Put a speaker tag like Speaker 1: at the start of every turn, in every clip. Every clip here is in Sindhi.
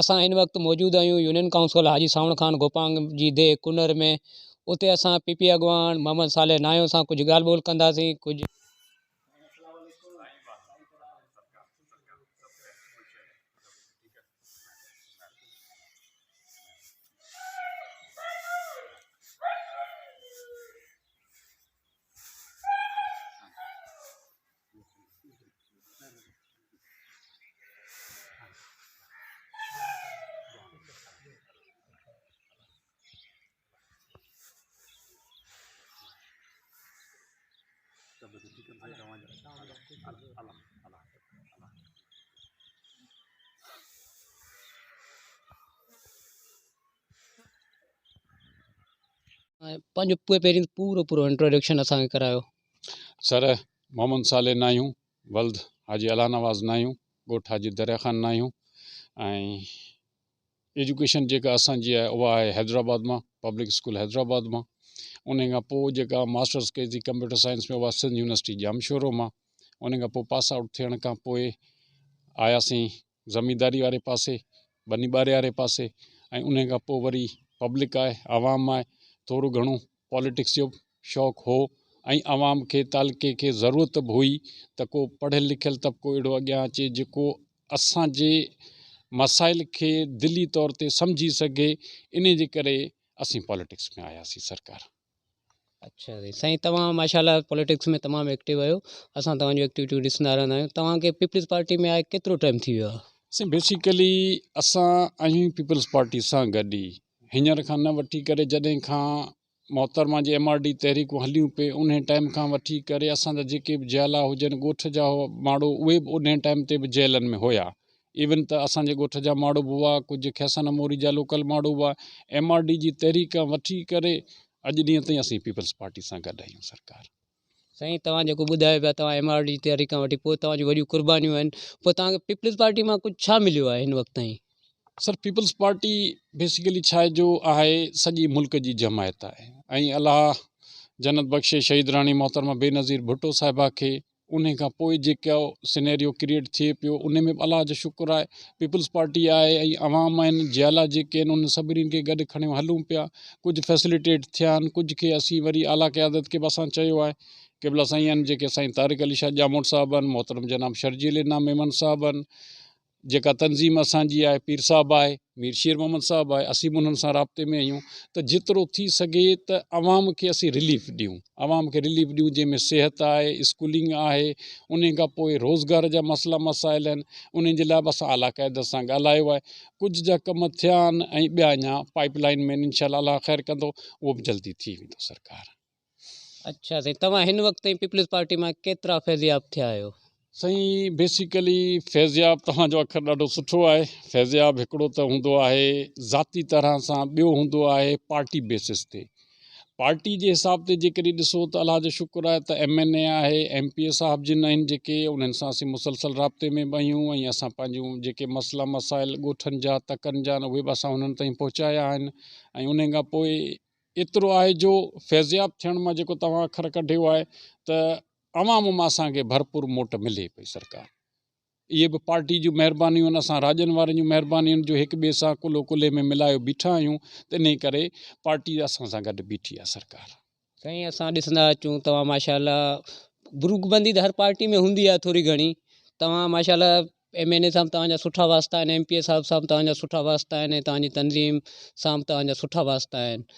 Speaker 1: اسان هن وقت موجود آهيون يونين ڪائونسل حاجي سانوڻ خان گوپانگ جي ديهه ڪنر ۾ اتي اسان پي پي اڳواڻ محمد صالح ناهيو سان ڪجهه ڳالهه ٻولهه ڪنداسين ڪجهه. پنهنجو پهرين پورو پورو انٽروڊڪشن اسان کي ڪرايو.
Speaker 2: سر محمد صالح ناهيون ولد حاجي الله نواز ناهيون ڳوٺ حاجي دريا خان ناهيون ۽ ايجوڪيشن جيڪا اسان جي آهي اها آهي حيدرآباد مان پبلڪ اسڪول حيدرآباد مان ان کان پوء جيڪا ماسٽرس ڪئي سي ڪمپيوٽر سائنس ۾ اها سنڌ يونيورسٽي ڄامشورو مان ان کان پوء پاس آئوٽ ٿيڻ کان پوء آياسين زمينداري واري پاسي ٻني ٻاري واري پاسي ۽ ان کان پوء وري پبلڪ آهي عوام آهي ٿورو گهڻو پاليٽڪس جو شوق هو ۽ عوام کي تعلقي کي ضرورت به هئي ته ڪو پڙهيل لکيل طبقو اهڙو اڳيان اچي جيڪو اسان جي مسائل کي دلي طور تي سمجهي سگهي انهي جي ڪري اسين پاليٽڪس ۾ آياسين سرڪار.
Speaker 1: اڇا سائين توهان ماشاء الله پاليٽڪس ۾ تمام ايڪٽو آهيو اسان توهان جون ايڪٽيوٽيون ڏسندا رهندا آهيون توهان کي پيپلز پارٽي ۾ آئي ڪيترو ٽائيم ٿي ويو آهي؟
Speaker 2: سائين بيسيڪلي اسان آهيون ئي پيپلز پارٽي سان گڏ ئي هينئر کان نه وٺي ڪري جڏهن کان محترمه جي ايم آر ڊي تحريڪون هليون پئي انهي ٽائيم کان وٺي ڪري اسان جا جيڪي به جيالا هجن ڳوٺ جا ماڻهو اهي به انهي ٽائيم تي به جيلن ۾ هيا ايون ته اسان جي ڳوٺ جا ماڻهو به هئا ڪجهه کيسانه موري جا لوڪل ماڻهو هئا ايم آر ڊي جي تحريڪ کان وٺي ڪري اڄ ڏينهن تائين اسين پيپلز پارٽي سان گڏ آهيون سرڪار.
Speaker 1: سائين توهان جيڪو ٻڌايو پيا توهان ايم آر ڊي جي تحريڪ کان وٺي پوء توهان جون وڏيون قربانيون آهن پوء توهان کي پيپلز پارٽي مان ڪجهه ڇا مليو آهي هن وقت تائين؟
Speaker 2: سر پيپلز پارٽي بيسيڪلي ڇا آهي جو آهي سڄي ملڪ جي جماعت آهي ۽ الله جنت بخشي شهيد راڻي محترمه بينظير ڀٽو صاحبه کي انهي کان پوء جيڪو سينيريو ڪريئيٽ ٿئي پيو انهي ۾ به الله جو شڪر آهي پيپلز پارٽي آهي ۽ عوام آهن جيالا جيڪي آهن انهن سڀني کي گڏ کڻيو هلون پيا ڪجهه فيسليٽيٽ ٿيا آهن ڪجهه کي اسين وري اعليٰ قيادت کي به اسان چيو آهي قبلا سائين آهن جيڪي سائين طارق علي شاهه ڄاموٽ صاحب آهن محترم جناب شرجيل انعام ميمڻ صاحب آهن جيڪا تنظيم اسان جي آهي پير صاحب آهي مير شير محمد صاحب آهي اسين به انهن سان رابطي ۾ آهيون ته جيترو ٿي سگهي ته عوام کي اسين رليف ڏيون عوام کي رليف ڏيون جنهن ۾ صحت آهي اسڪولنگ آهي انهي کان پوء روزگار جا مسئلا مسائل آهن انهن جي لاء به اسان اعليٰ قيادت سان ڳالهايو آهي ڪجهه جا ڪم ٿيا آهن ۽ ٻيا اڃا پائپ لائن ۾ آهن انشاء الله الله خير ڪندو اهو به جلدي ٿي ويندو سرڪار.
Speaker 1: اڇا سائين توهان هن وقت تائين پيپلز پارٽي مان ڪيترا فيضياب ٿيا آهيو؟
Speaker 2: سائين بيسيڪلي فيضياب توهان جو اکر ڏاڍو سٺو آهي فيضياب هڪڙو ته هوندو آهي ذاتي طرح سان ٻيو هوندو آهي پارٽي بيسس تي پارٽي جي حساب تي جيڪڏهن ڏسو ته الله جو شڪر آهي ته ايم اين اي آهي ايم پي اي صاحب جن آهن جيڪي انهن سان اسين مسلسل رابطي ۾ به آهيون ۽ اسان پنهنجون جيڪي مسئلا مسائل ڳوٺن جا تڪن جا آهن اهي به اسان انهن تائين پهچايا آهن ۽ انهن کان پوء ايترو آهي جو فيضياب ٿيڻ مان جيڪو توهان اکر ڪڍيو آهي ته عوام مان اسان کي ڀرپور موٽ ملي پئي سرڪار اهي به پارٽي جون مهربانيون آهن اسان راڄن وارن جون مهربانيون آهن جو هڪ ٻئي سان ڪلهو ڪلهي ۾ ملايو بيٺا آهيون ته انهي ڪري پارٽي اسان سان گڏ بيٺي آهي سرڪار.
Speaker 1: سائين اسان ڏسندا اچون توهان ماشاء الله گروپ بندي ته هر پارٽي ۾ هوندي آهي ٿوري گهڻي توهان ماشاء الله ايم اين اي سان به توهان جا سٺا واسطا آهن ايم پي اي صاحب سان به توهان جا سٺا واسطا آهن ۽ توهان جي تنظيم سان به توهان جا سٺا واسطا آهن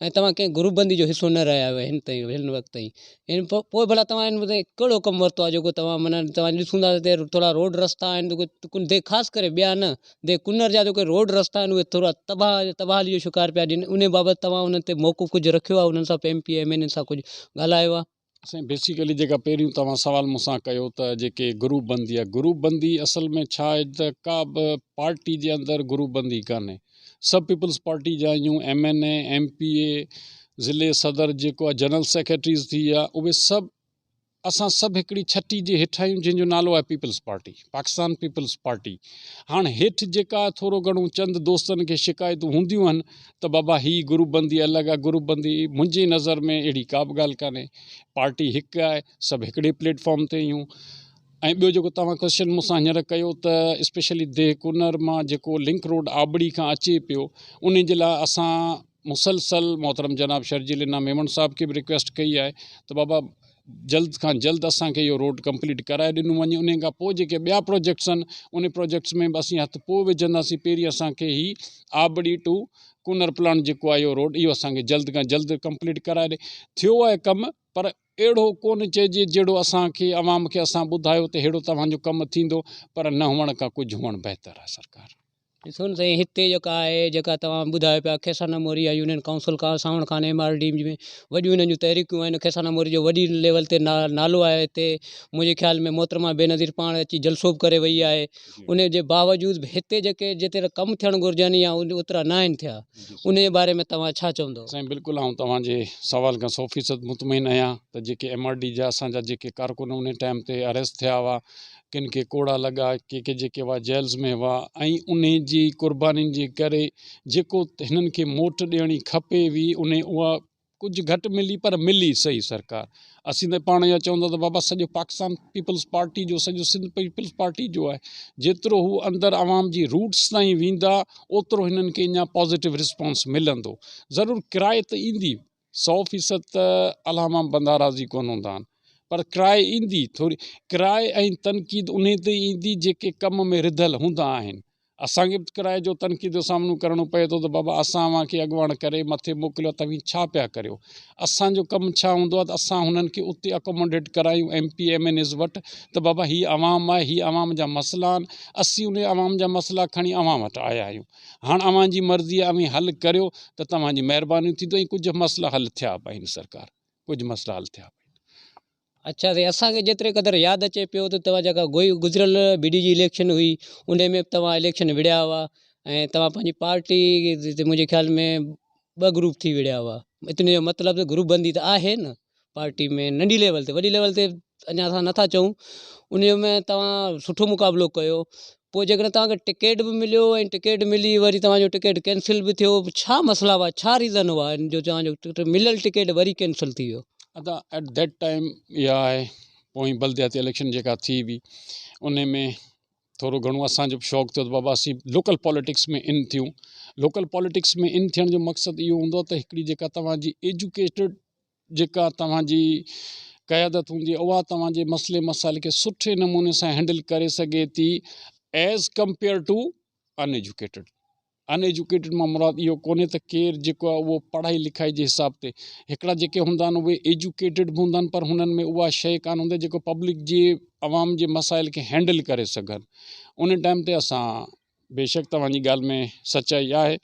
Speaker 1: ۽ توهان ڪنهن گروپ بندي جو حصو نه رهيا آهيو هن تائين هن وقت تائين هن پوء ڀلا توهان هن تائين ڪهڙو ڪم ورتو آهي جيڪو توهان معنيٰ توهان ڏسون ٿا هتي ٿورا روڊ رستا آهن جيڪو خاص ڪري ٻيا نه the Kunnar جا جيڪي روڊ رستا آهن اهي ٿورا تباهه تباهي جو شڪار پيا ڏين ان بابت توهان انهن تي موقف ڪجهه رکيو آهي انهن سان M P M N A سان ڪجهه ڳالهايو آهي.
Speaker 2: سائين بيسيڪلي جيڪا پهريون توهان سوال مون سان ڪيو ته جيڪي گروپ بندي آهي گروپ بندي اصل ۾ ڇا آهي ته ڪا به پارٽي جي اندر گروپ بندي ڪانهي سڀ پيپلز پارٽي جا آهيون M N A M P A ضلعي صدر جيڪو آهي جنرل سيڪريٽريز ٿي ويا اهي سڀ اسان سڀ هڪڙي ڇٽي جي هيٺ آهيون جنهن جو نالو آهي peoples party Pakistan peoples party هاڻ هيٺ جيڪا ٿورو گهڻو چند دوستن کي شڪايتون هونديون آهن ته بابا هي گروپ بندي الڳ آهي گروپ بندي منهنجي نظر ۾ اهڙي ڪا به ڳالهه ڪانهي پارٽي هڪ آهي سڀ هڪڙي پليٽ فارم تي آهيون ۽ ٻيو جيڪو توهان ڪوشچن مون سان هينئر ڪيو ته اسپيشلي ديهه ڪنر مان جيڪو لنڪ روڊ آبڙي کان اچي پيو ان جي لاء اسان مسلسل محترم جناب شرجيل انعام ميمڻ صاحب کي به رڪويسٽ ڪئي آهي ته بابا جلد کان جلد اسانکي اهو روڊ ڪمپليٽ ڪرائي ڏنو وڃي ان کان پوء جيڪي ٻيا پروجيڪٽس آهن ان پروجيڪٽس ۾ به اسين هٿ پوء وجهنداسين پهرين اسانکي هي آبڙي ٽو ڪنر پلانٽ جيڪو آهي اهو روڊ اهو اسانکي جلد کان جلد ڪمپليٽ ڪرائي ڏي ٿيو آهي ڪم پر اهڙو ڪونه چئجي جهڙو اسان کي عوام کي اسان ٻڌايو ته ههڙو توهان جو ڪم ٿيندو پر نه هئڻ کان ڪجهه هئڻ بهتر آهي سرڪار.
Speaker 1: ڏسو نه سائين هتي جيڪا آهي جيڪا توهان ٻڌايو پيا کيسانا موري يا يونين ڪائونسل کان سانوڻ خان ايم آر ڊي ۾ وڏيون هنن جون تحريڪون آهن کيسانا موري جو وڏي ليول تي نالو آهي هتي منهنجي خيال ۾ محترمه بينظير پاڻ اچي جلسو به ڪري وئي آهي ان جي باوجود به هتي جيڪي جيترا ڪم ٿيڻ گهرجن يا اوترا ناهن ٿيا ان جي باري ۾ توهان ڇا چوندؤ؟
Speaker 2: سائين بلڪل آئون توهان جي سوال کان سو فيصد مطمئن آهيان ته جيڪي ايم آر ڊي جا اسان جا جيڪي ڪارڪن ان ٽائيم تي اريسٽ ٿيا هئا ڪن کي ڪوڙا لڳا ڪي ڪي جيڪي هئا جيلز ۾ هئا ۽ انهي جي قربانين جي ڪري جيڪو هنن کي موٽ ڏيڻي کپي هئي انهي اها ڪجهه گهٽ ملي پر ملي سهي سرڪار اسين ته پاڻ اها چوندا ته بابا سڄو پاڪستان پيپلز پارٽي جو سڄو سنڌ پيپلز پارٽي جو آهي جيترو هو اندر عوام جي روٽس تائين ويندا اوترو هنن کي اڃا پازيٽو رسپانس ملندو ضرور ڪرائي ته ايندي سو فيصد ته الله مان بندا راضي ڪونه هوندا آهن پر ڪرائي ايندي ٿوري ڪرائي ۽ تنقيد انهي تي ايندي جيڪي ڪم ۾ رڌل هوندا آهن اسان کي به ڪرائي جو تنقيد جو سامنو ڪرڻو پئي ٿو ته بابا اسان اوهان کي اڳواڻ ڪري مٿي موڪليو توهين ڇا پيا ڪريو اسان جو ڪم ڇا هوندو آهي ته اسان هنن کي اتي اڪوموڊيٽ ڪرايون M P M N As وٽ ته بابا هي عوام آهي هي عوام جا مسئلا آهن اسين انهي عوام جا مسئلا کڻي اوهان وٽ آيا آهيون هاڻ اوهان جي مرضي آهي اوهين حل ڪريو ته توهان جي مهرباني ٿيندو ۽ ڪجهه مسئلا حل ٿيا به آهن سرڪار ڪجهه مسئلا حل ٿيا به آهن.
Speaker 1: اڇا سائين اسان کي جيتري قدر ياد اچي پيو ته توهان جيڪا گوئي گذريل بي ڊي جي اليڪشن هئي ان ۾ به توهان اليڪشن وڙهيا هئا ۽ توهان پنهنجي پارٽي منهنجي خيال ۾ ٻه گروپ ٿي وڙهيا هئا اتني جو مطلب ته گروپ بندي ته آهي نه پارٽي ۾ ننڍي ليول تي وڏي ليول تي اڃا اسان نٿا چئون ان ۾ توهان سٺو مقابلو ڪيو پوء جيڪڏهن توهان کي ٽڪيٽ به مليو ۽ ٽڪيٽ ملي وري توهان جو ٽڪيٽ ڪينسل به ٿيو ڇا مسئلا هئا ڇا ريزن هئا ان جو توهان جو مليل ٽڪيٽ وري ڪينسل ٿي ويو.
Speaker 2: ادا ايٽ that time اها آهي پوئين بلدياتي اليڪشن جيڪا ٿي هئي ان ۾ ٿورو گهڻو اسان جو به شوق ٿيو ته بابا اسين لوڪل پاليٽڪس ۾ ان ٿيون لوڪل پاليٽڪس ۾ ان ٿيڻ جو مقصد اهو هوندو آهي ته هڪڙي جيڪا توهان جي ايجوڪيٽيڊ جيڪا توهان جي قيادت هوندي اها توهان جي مسئلي مسائل کي سٺي نموني سان هينڊل ڪري سگهي ٿي as compare to uneducated uneducated مان مراد اهو ڪونهي ته ڪير جيڪو آهي اهو پڙهائي لکائي جي حساب تي هڪڙا جيڪي هوندا آهن اهي ايجوڪيٽيڊ به هوندا آهن پر هنن ۾ اها شيء ڪانه هوندي جيڪو پبلڪ جي عوام جي مسائل کي هينڊل ڪري سگهن ان ٽائيم تي اسان بيشڪ توهان جي ڳالهه ۾ سچائي آهي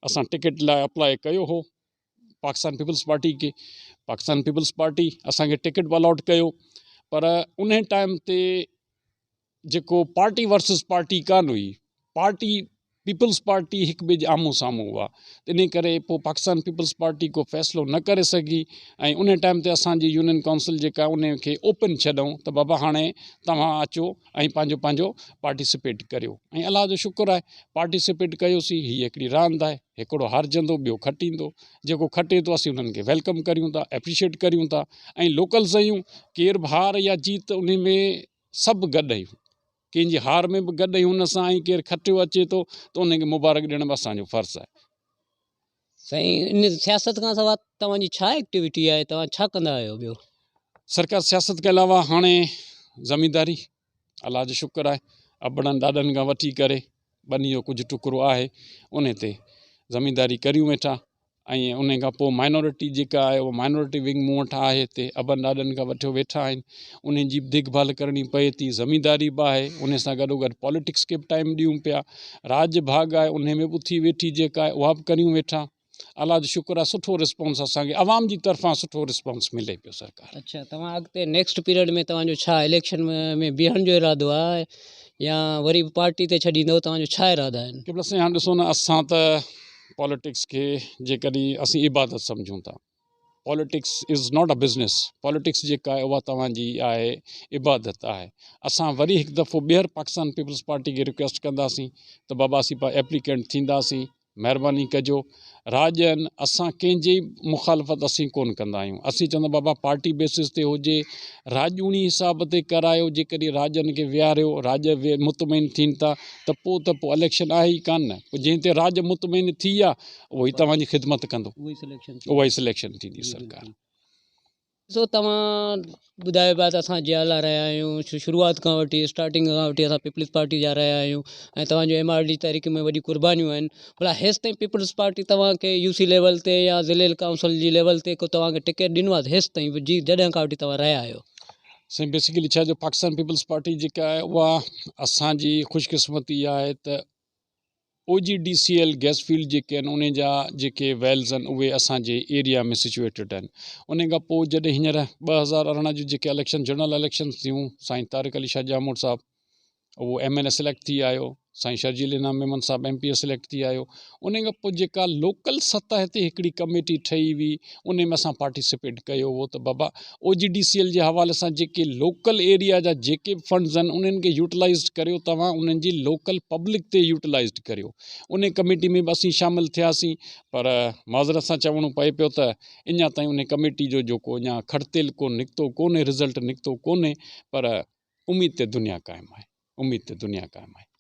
Speaker 2: اسان ٽڪيٽ لاء اپلاء ڪيو هو پاڪستان پيپلز پارٽي کي پاڪستان پيپلز پارٽي اسانکي ٽڪيٽ به الاٽ ڪيو پر ان ٽائيم تي جيڪو پارٽي ورسز پارٽي ڪانه هئي پارٽي پيپلز پارٽي هڪ ٻئي جي آمهون سامهون هئا ان ڪري پوء پاڪستان پيپلز پارٽي ڪو فيصلو نه ڪري سگهي ۽ ان ٽائيم تي اسانجي يونين ڪائونسل جيڪا ان کي اوپن ڇڏون ته بابا هاڻي توهان اچو ۽ پنهنجو پنهنجو پارٽيسپيٽ ڪريو ۽ الله جو شڪر آهي پارٽيسپيٽ ڪيوسين هي هڪڙي راند آهي هڪڙو هارجندو ٻيو کٽيندو جيڪو کٽي ٿو اسين انهن کي welcome ڪريون ٿا ايپريشيٽ ڪريون ٿا ۽ لوڪلز آهيون ڪير به هار يا جيت ان ۾ سڀ گڏ آهيون ڪنهن جي هار ۾ به گڏ آهيون ان سان ۽ ڪير کٽيو اچي ٿو ته ان کي مبارڪ ڏيڻ به اسانجو فرض آهي.
Speaker 1: سائين ان سياست کان سواء توهان جي ڇا ايڪٽيوٽي آهي توهان ڇا ڪندا آهيو ٻيو؟
Speaker 2: سرڪار سياست کان علاوه هاڻي زمينداري الله جو شڪر آهي ابڙن ڏاڏن کان وٺي ڪري ٻني جو ڪجهه ٽڪرو آهي ان تي زمينداري ڪريون ويٺا ۽ ان کان پوء مائنورٽي جيڪا آهي اها مائنورٽي ونگ مون وٽ آهي هتي ابن ڏاڏن کان وٺيو ويٺا آهن انهن جي به ديک ڀال ڪرڻي پئي ٿي زمينداري به آهي ان سان گڏو گڏ پاليٽڪس کي به ٽائيم ڏيون پيا راڄ ڀاڳ آهي ان ۾ به اٿي ويٺي جيڪا آهي اها به ڪريون ويٺا الله جو شڪر آهي سٺو رسپانس اسان کي عوام جي طرفان سٺو رسپانس ملي پيو سرڪار.
Speaker 1: اڇا توهان اڳتي نيڪسٽ پيريڊ ۾ توهان جو ڇا اليڪشن ۾ بيهڻ جو ارادو آهي يا وري به پارٽي تي ڇڏيندو توهان جو ڇا ارادا آهن.
Speaker 2: قبلا سائين هاڻ ڏسو نه اسان ته پاليٽڪس کي جيڪڏهن اسين عبادت سمجهون ٿا politics is not a business politics جيڪا آهي اها توهان جي آهي عبادت آهي اسان وري هڪ دفعو ٻيهر پاڪستان پيپلز پارٽي کي رڪويسٽ ڪنداسين ته بابا اسين ايپليڪينٽ ٿينداسين. مهرباني ڪجو راڄ آهن اسان ڪنهن جي مخالفت اسين ڪونه ڪندا آهيون اسين چوندا بابا پارٽي بيسز تي هجي راڄوڻي حساب تي ڪرايو جيڪڏهن راڄن کي ويهاريو راڄ مطمئن ٿين ٿا ته پوء ته پوء اليڪشن آهي ئي ڪانه پوء جنهن تي راڄ مطمئن ٿي ويا اهو ئي توهان جي خدمت ڪندو اها ئي سليڪشن ٿيندي سرڪار.
Speaker 1: ڏسو توهان ٻڌايو پيا ته اسان جيالا رهيا آهيون شروعات کان وٺي اسٽارٽنگ کان وٺي اسان پيپلز پارٽي جا رهيا آهيون ۽ توهان جو ايم آر ڊي تحريڪ ۾ وڏي قربانيون آهن ڀلا هيستائين پيپلز پارٽي توهان کي يو سي ليول تي يا ضلعي ڪائونسل جي ليول تي ڪو توهان کي ٽڪيٽ ڏنو آهي هيستائين جي جڏهن کان وٺي توهان رهيا آهيو.
Speaker 2: سائين بيسيڪلي ڇا جو پاڪستان پيپلز پارٽي جيڪا آهي اها اسان جي خوش قسمتي آهي ته O G D C L gas field جيڪي آهن انهن جا جيڪي ويلز آهن اهي اسان جي ايريا ۾ سچوئيٽيڊ آهن ان کان پوء جڏهن هينئر 2018 جون جيڪي اليڪشن جنرل اليڪشن ٿيون سائين طارق علي شاهه ڄاموٽ صاحب اهو ايم اين اي سليڪٽ ٿي آيو سائين شرجيل انعام ميمن صاحب ايم پي اي سليڪٽ ٿي آيو ان کان پوء جيڪا لوڪل سطح تي هڪڙي ڪميٽي ٺهي هئي ان ۾ اسان پارٽيسپيٽ ڪيو هو ته بابا او جي ڊي سي ايل جي حوالي سان جيڪي لوڪل ايريا جا جيڪي به فنڊز آهن انهن کي يوٽيلائزڊ ڪريو توهان انهن جي لوڪل پبلڪ تي يوٽيلائزڊ ڪريو ان ڪميٽي ۾ به اسين شامل ٿياسين پر معذرت سان چوڻو پئي پيو ته اڃا تائين ان ڪميٽي جو جيڪو اڃا کڙتيل ڪو نڪتو ڪونهي رزلٽ نڪتو ڪونهي پر اميد تي دنيا قائم آهي اميد تي دنيا قائم آهي.